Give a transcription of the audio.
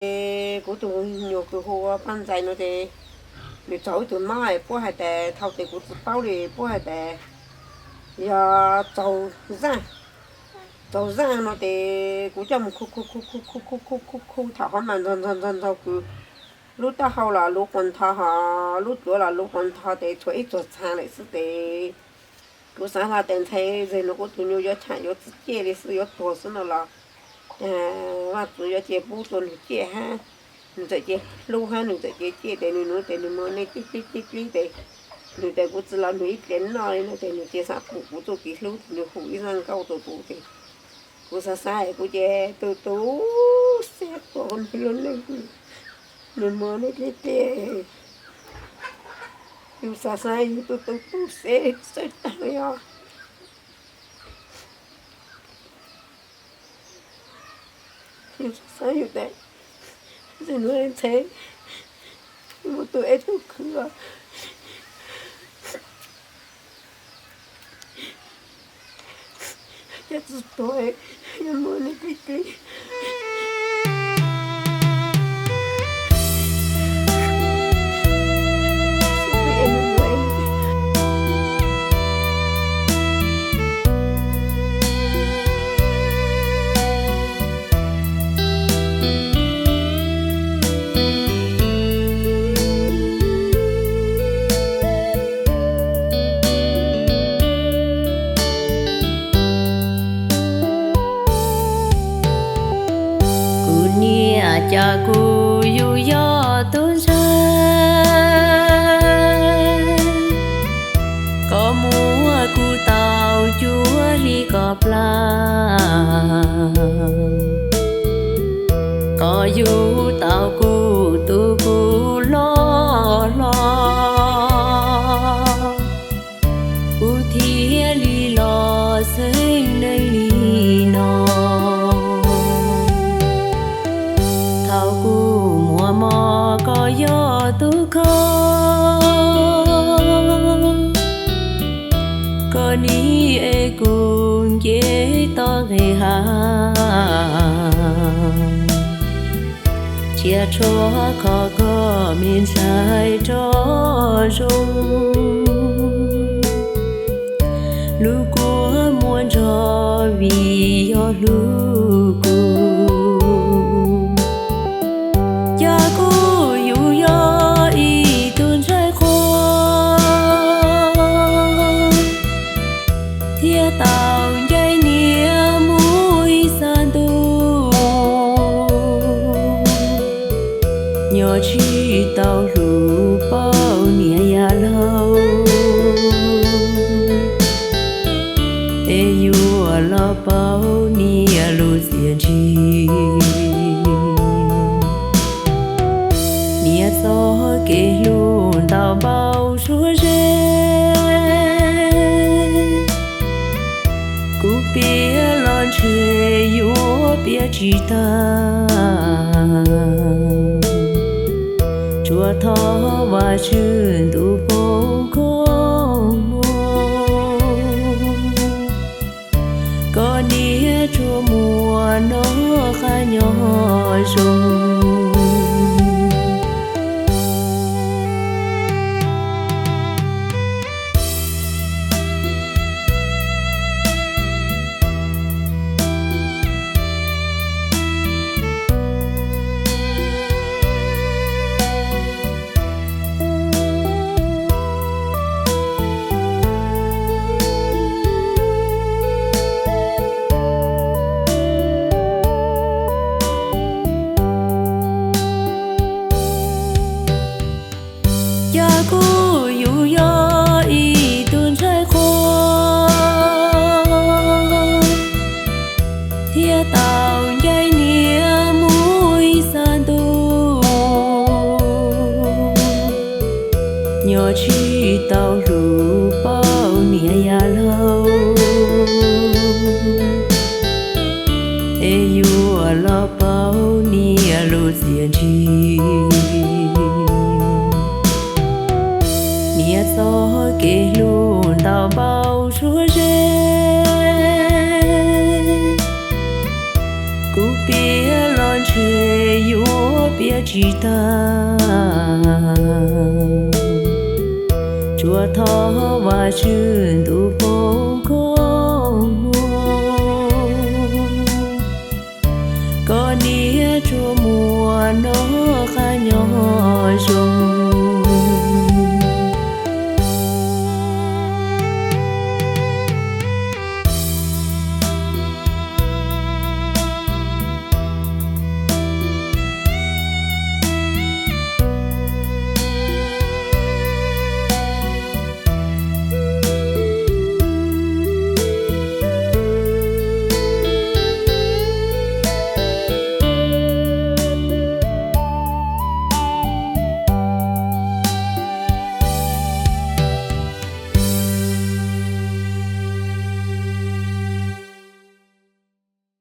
Ces kuv tus nyuam kws hu ua Paj Ntxais no ces nws txog ib tug mab es puab hais tas, thaum tes kuv tsis paub li, puab hais tas yog txaug zaj no ces kuv coj mus khu khu khu khu khu khu khu khu thaum hov mas ntxog ntxog ntxog ntxog kws lub taub hau los luv quas ntho ho lub cuav los luv quas ntho ces tshuav ib txuag txha lawm xwb ces kuv xav hlo tas ntshai zag nws kuv tus nyuj yuav cham yuav tsis ciaj li xwb yuav tuag xwb no los Vaj Tswv yuav cia pub rua nws ciaj hab, nws txawm cia hlub hab nws txawm cia ciaj tes nws nuv tes nws muaj neej cib cib cib cib tes nws tes kuv tsis los nws ib pliag noj li no tes nws cia xav pum kuv txuj kev hlub tes nws hu ib zaj nkauj rua kuv tes kuv xav xav kuv ces tu tu xeb tuaj nws lub neej, nws muaj neej cib cib, yus xav xav yus tu tu tu xeb xeb tag li os. Yus xav xav yus tas, ntshe nws ntshai, muaj tug eb tug khwv os. Yog tsis tuag, yog muaj neej cib cib. Kuv niam cas kuv yug yog tub ntxhais, koj muab kuv tau cuaj hli kom plam, koj yug tau kuv tu kuv loj hlob, kuv thiaj li los xeeb neeg li no. Thaum kuv muaj mob koj yog tub kho, koj nim ev kuv nce toj nqis hav, cia tshuav kho koj me ntxhais rov zoo. Lub kua muag nrog vim yog hlub kuv, cas kuv yug yog ib tug ntxhais qhua, thiaj tau ncaim niam mus ib xav ntuj. Nyob tsis tau hlub paub niam yam laug, es yuav los paub niam lub txiaj ntsig. Niam txoj kev hlub ntau npaum suab zeb, kuv piav los ntshe yuav piav tsis tag. Tsuas thov Vajtswv ntuj poob koob hmoov, kom niam tsuas muaj noj qab nyob zoo. Cas kuv yug yog ib tug ntxhais qhua, thiaj tau ncaim niam mus ib xav ntuj. Nyob tsis tau hlub paub niam yam laug, es yuav los paub niam lub txiaj ntsig. Niam txoj kev hlub ntau npaum suab zeb, kuv piav los ntshe yuav tsis tag, tsuas thov Vajtswv ntuj poob koob hmoov, kom niaj tsuas muaj noj qab nyob zoo.